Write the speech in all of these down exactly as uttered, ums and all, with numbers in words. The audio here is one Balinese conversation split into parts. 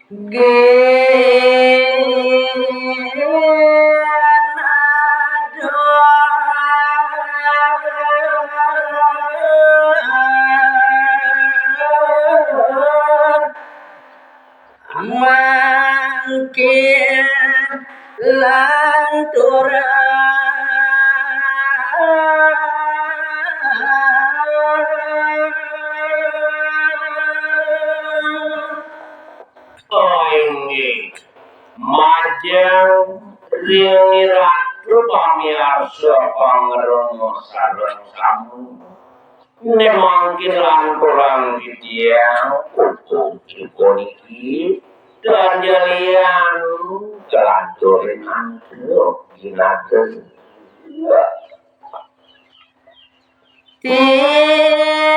Ginadur mangkin lanturang. Oh, inggih. Majeng ring Ratu pamiarsa pangrungu sareng sami. Né mangkin lanturang titiang, pupuh puniki, tan ja lian kalanturin antuk ginaten. Tingkah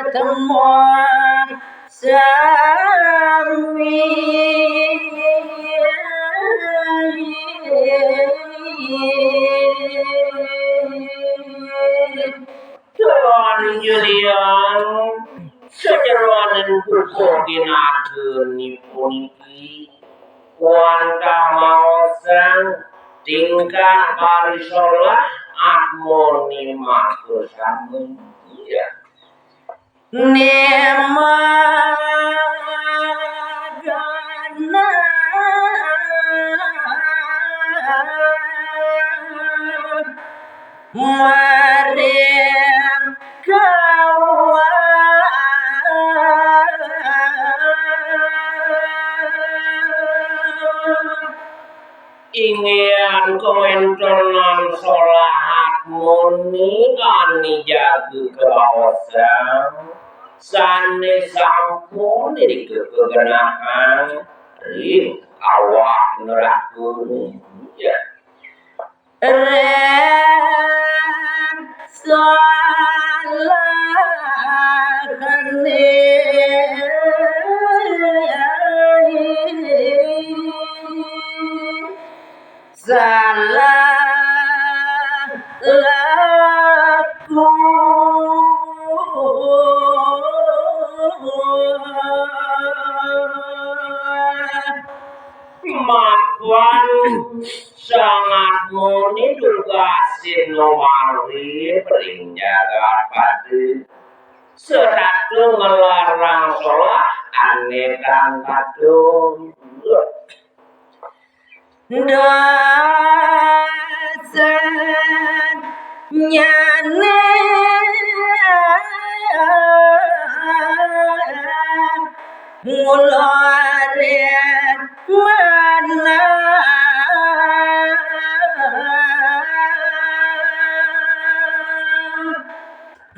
atma sami. Tuan Julian, sajeroning buku ginaten puniki, wantah maosang tingkah parisolah atmane makasami. Iya. Nimagana maring kawa. Inggihan kawentenan solah atmane ane jaga kabaosan, sane sampun irika kagenahang ring awak neraka. Ya. Ring salahne salah laku. Mapan sangat muni dugasina mari ring jagat Pati. Setata nglarang solah ane tan patut. Dasanyane ngularin manah.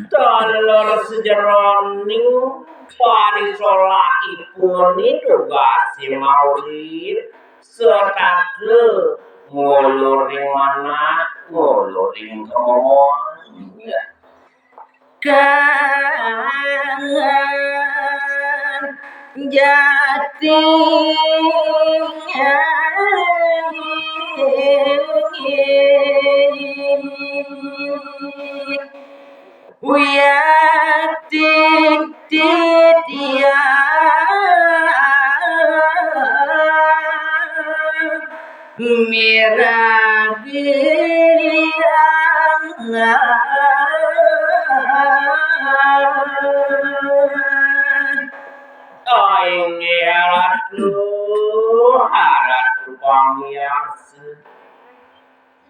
Taler sajeroning parisolahipun dugasé maurip, setata ngulurin manah, ngulurin kamomoan. Kangen jati. Wiakti titiang miragiang. Inggih Ratu, Ratu pamiarsa.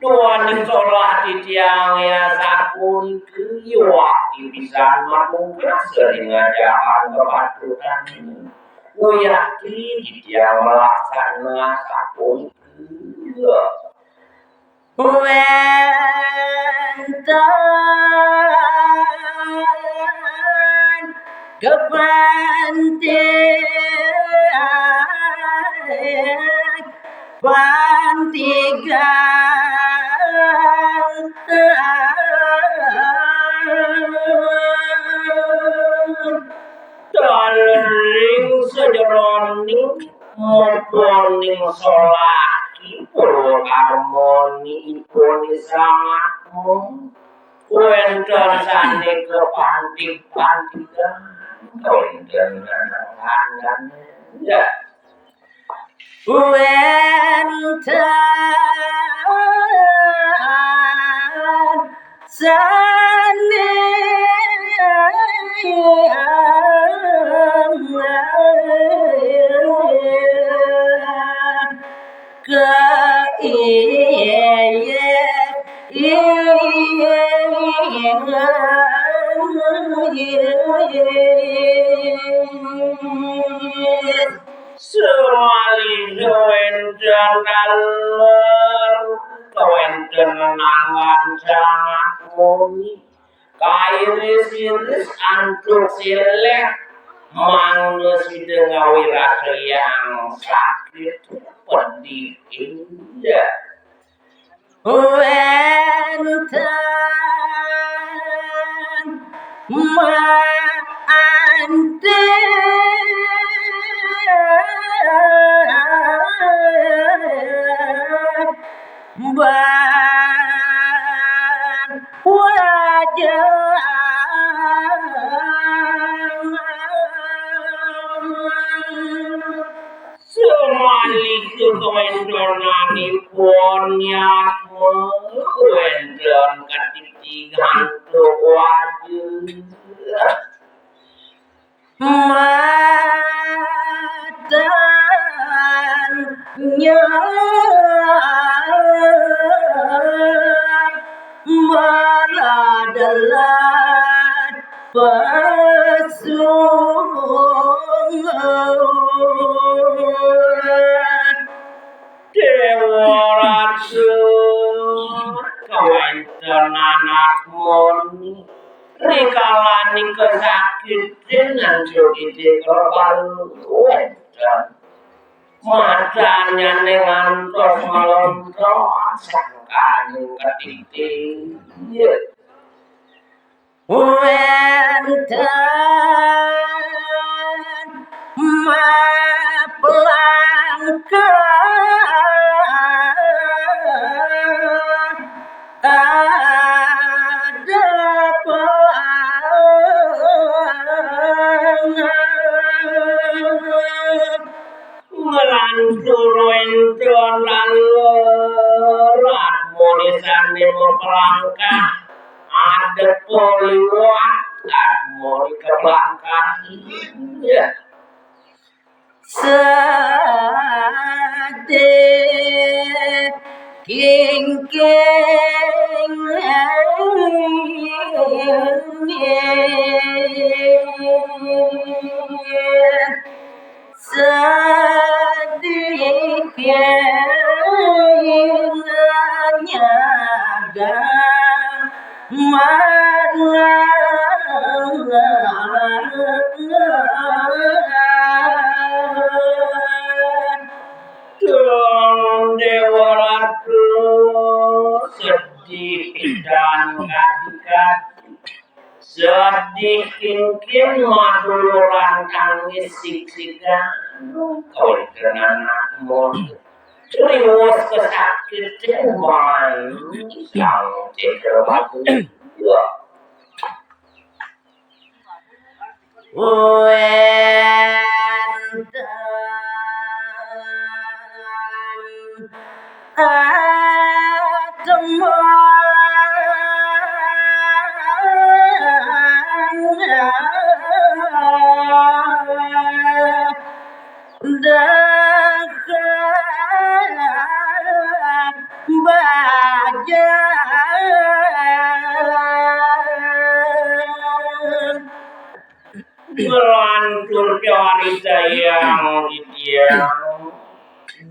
Duaning solah titiang ya sapunika, yuakti pisan manungkasa ring ajahan kapatutan. Wiakti titiang malaksana sapunika. Wénten kapantigan, pantigan. Taler ring Jeroning moponing solaki purwa karmoni ipun sangat wénten sané kapantik-pantikan, wénten nanangan. Ya. Wénten sané ka iya. Samaliha wénten taler, kawéntenan angan sangat moni. Kairis-iris antuk silih, mangda sida ngawirasayang sakit pedih inggih. Wénten manten ban wajah. Samaliha kawéntenanipun nyatma wénten katitigan wajah. Matan nyat maradelat pasung. Déwa Ratu, kawéntenan atmoni rikalaning kasakitan antuk ide kebal wénten. Matannyané ngantos malontos sangkaning ketitik. Wénten maplangka adepang. Nglantur wénten laler, atmoni sané maplangkah, adepa liwat, atmoni kabangkah. Inggih. Sedih kingking. Sedih nyaga mana. Duh, Déwa Ratu, sedih dan kadi-kadi. Sedih kingking maduluran tangis siksikan. Kawéntenan atmoni riwus kasakitan malu sang Cendrawati. Wénten atma Dahar bajang. Nglantur caritayang titiang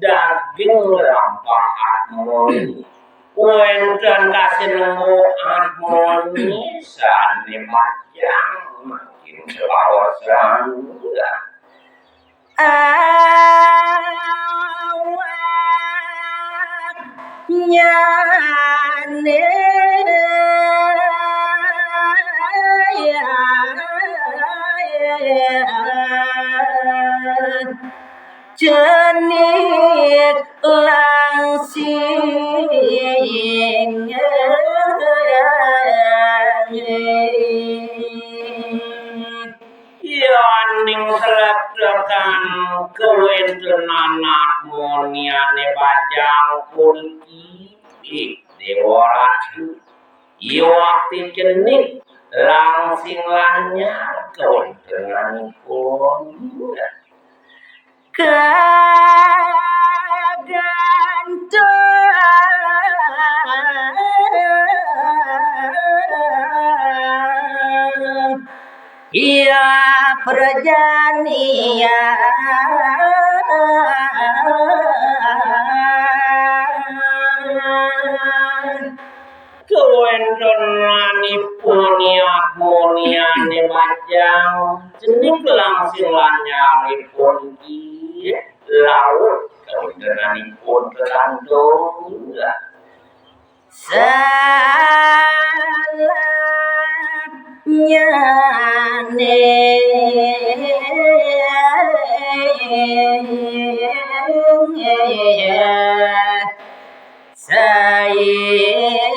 daging lampah atmoni. Wénten kasinengguh atmoni sané bajang makin kawasan. Awaknyané cenik langsing. Yaning sregep kawéntenan Atmoni ané bajang puniki, ih, Déwa Ratu. Yukti cenik langsing lanyar kawéntenanipun. Kagantung ia prajanian. Kawéntenanipun Atmoni ané bajang cenik langsing lanyaripun inggih laut kawéntenanipun kagantung. Salah nyané sayen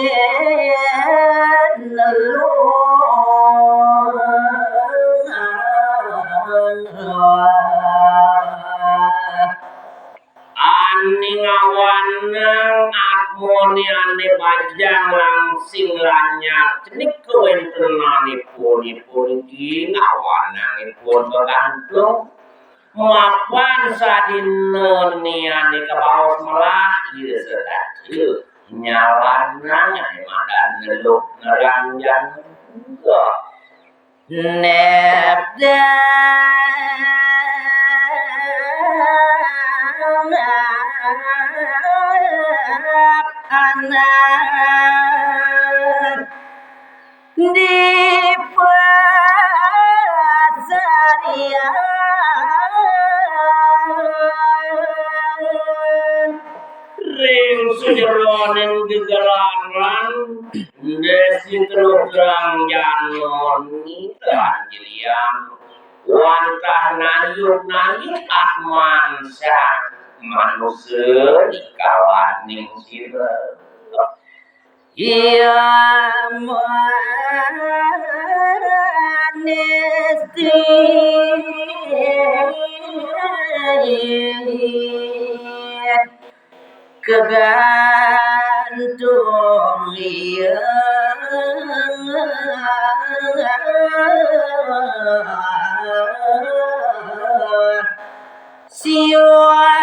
luwung. Aning awanang Atmoni ané bajang langsing lanyar cenik kawéntenanipun puniki awanangipun kagantung. Mapan sadina niané kabaos melah, ia setata nyalanang ané madan neluk neranjang. Nepdap anak dipasarian. Ring sajeroning gegelaran Desi Teluk Rangjana ngitan jelian wantah nayuk-nayuk atman sang manusa di kalaning sira. Ia manesti kagantung ia. Siwa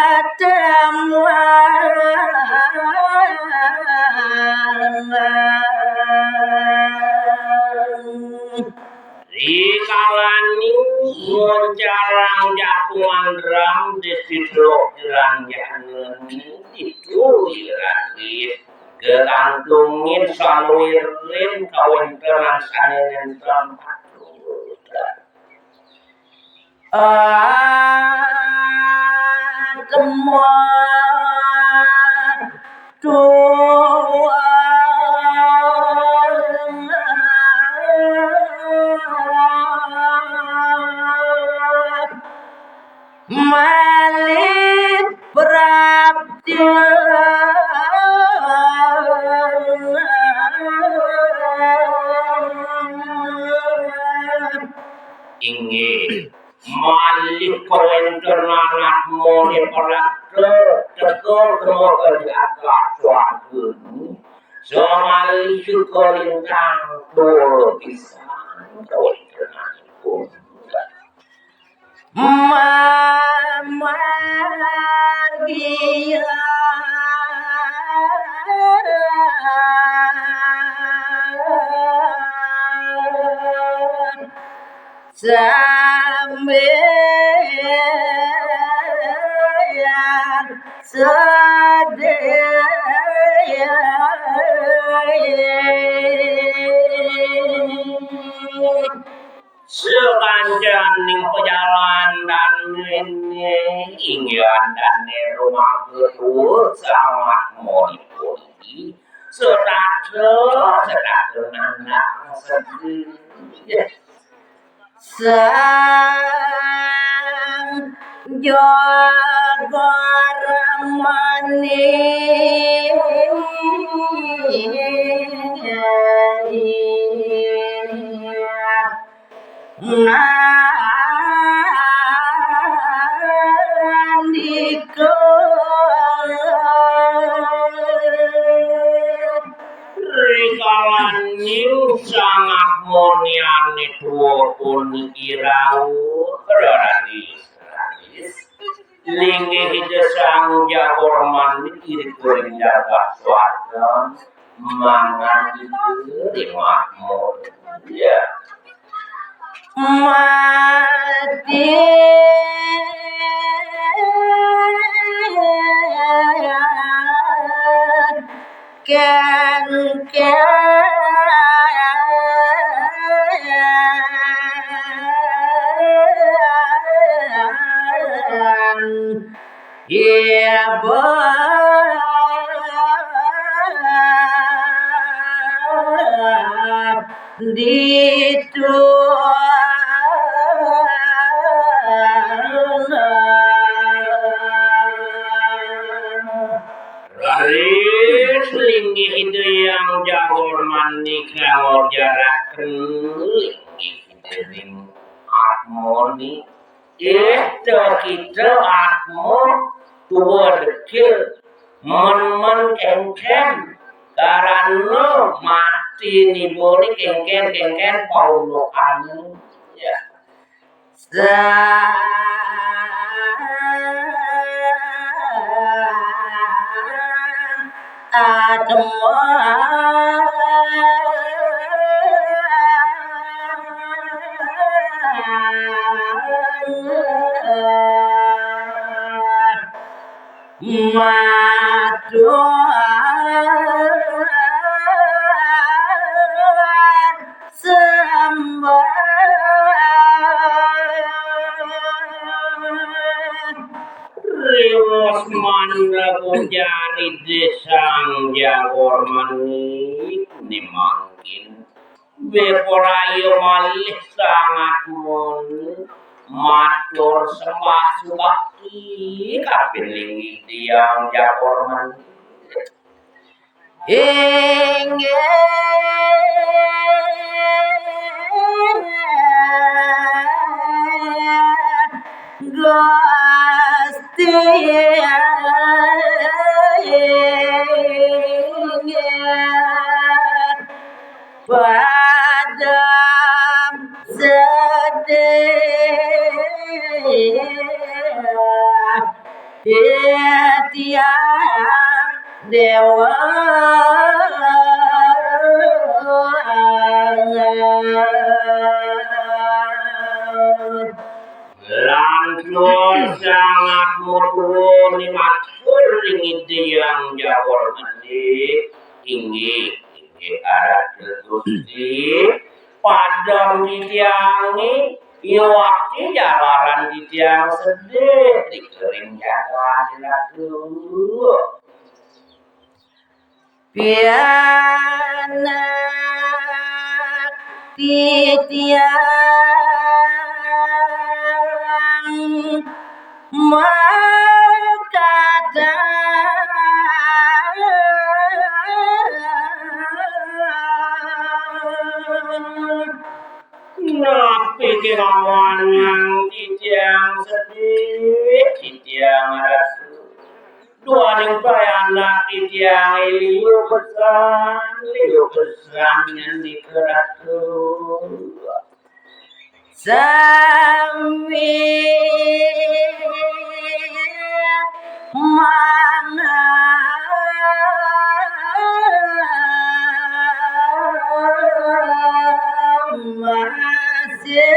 tamuan. Rikalaning ngoncarang japuan rang Desi Teluk Rangjana itu, iraris kekantungin saluiring kawéntenan sané nénten patut. Atma tuah malih prapta. Inggih, malih kawéntenan Atmoni prapta, teka kema ka jagat swargani. Samalih kalintang tua pisan kawéntenanipun. Mamargian sambian sadaya. Sakancaning pajalan dané inggih dané rumaga tua sangat moni-moni. Setata, setata nandang sedih. Sang Jol Gormani ngandika, rikalaning Sang Atma niane tua pun irau, raris, raris linggih Ida Sang Jagormani ring jagat swarga, mangan ring makmur. Ya. Mati ken ken iba ditu. Raris linggih Ida Hyang Jagormani kawajaraken linggih Ida ring Atmani. Ih, to kita Atma tua dekil, men-men kengken, karana mati nibone kengken-kengken paulukane. Ya. Sang Atma matur sembah. Riwos mandraguna jari Ida Sang Jagormani, ne mangkin beporaya malih Sang Atmane matur sembah subakti kapining Ida Hyang Jagormani. Inggih Gusti, inggih padem sedih titiang dewa. Lantur Sang Atma tua ne matur ring Ida Hyang Jagormani, inggih, inggih Aratu Gusti, padem titiange, yukti jalaran titiang sedih ring jagat Ratu. Pianak titiang makadan. Napi kelawan titiang sedih, titiang rasa. Duaning pianak titiang liu pesan, liu pesan ngendika Ratu. Sami mangda masih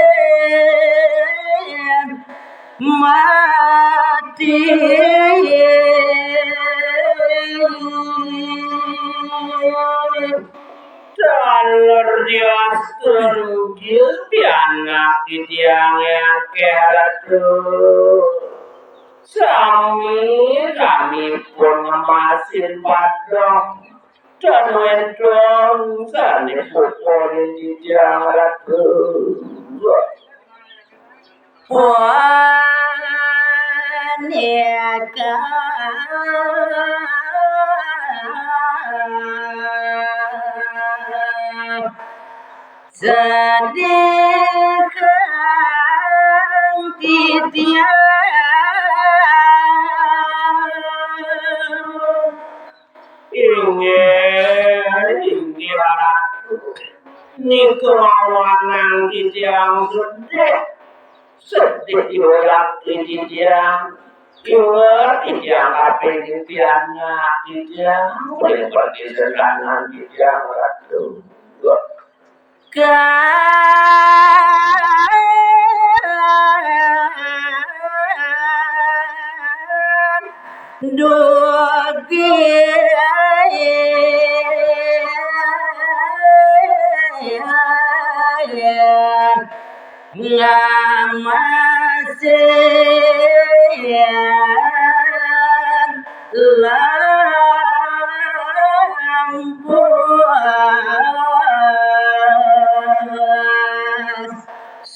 mati. Taler diasta nggih pianak titiang akeh Ratu. Sami, sami pun ngemasin padem. Tan wénten sané pupuri titiang Ratu. Wah. Nika sedih titiang. Inggih, inggih, Ratu. Nika wanang titiang sedih. Sedih iwak titiang. Inggih titiang kaping pianak titiang. Boleh pergi sedangan titiang, Ratu. Kan dugi ngamasin lampuas.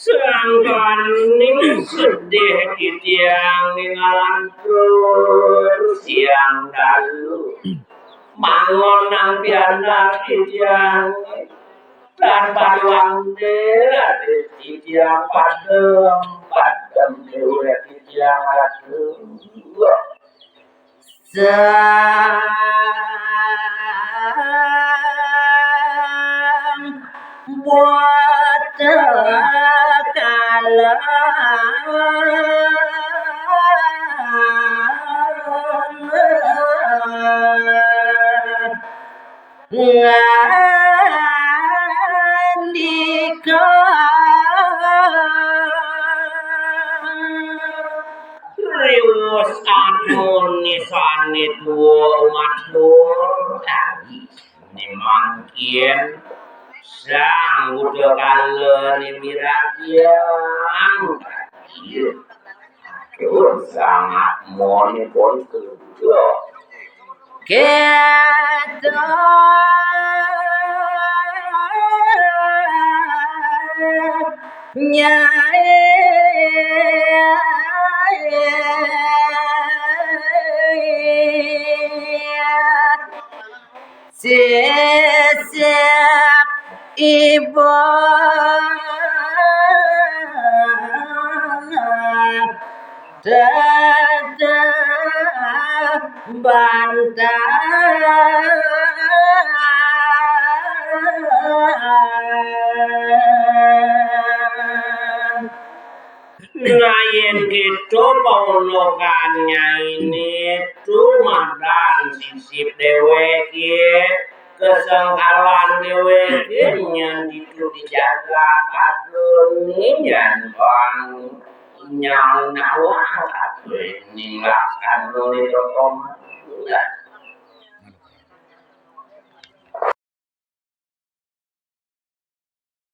Sangkaning sedih titiang ningalantur siang dalu. Mangonang pianak titiang. Tan paduang dé titiang padem, padem déwék titiang ratu. Sang buat kalah ngandika. Riwus anune sane tuwa matur, "Ari, ne mangkin sang Buddha kala ne miragiang." Aduh, sangat monipun kerja. Kita nyai sisip ibu teteh bantan. Nah, yen kita paulokan nyaine tumadan sisip dheweke, kesengkalan dheweke nyen ditu dijaga kadone nyen bang nyang nawah kabeh ninggalkan oleh Rama.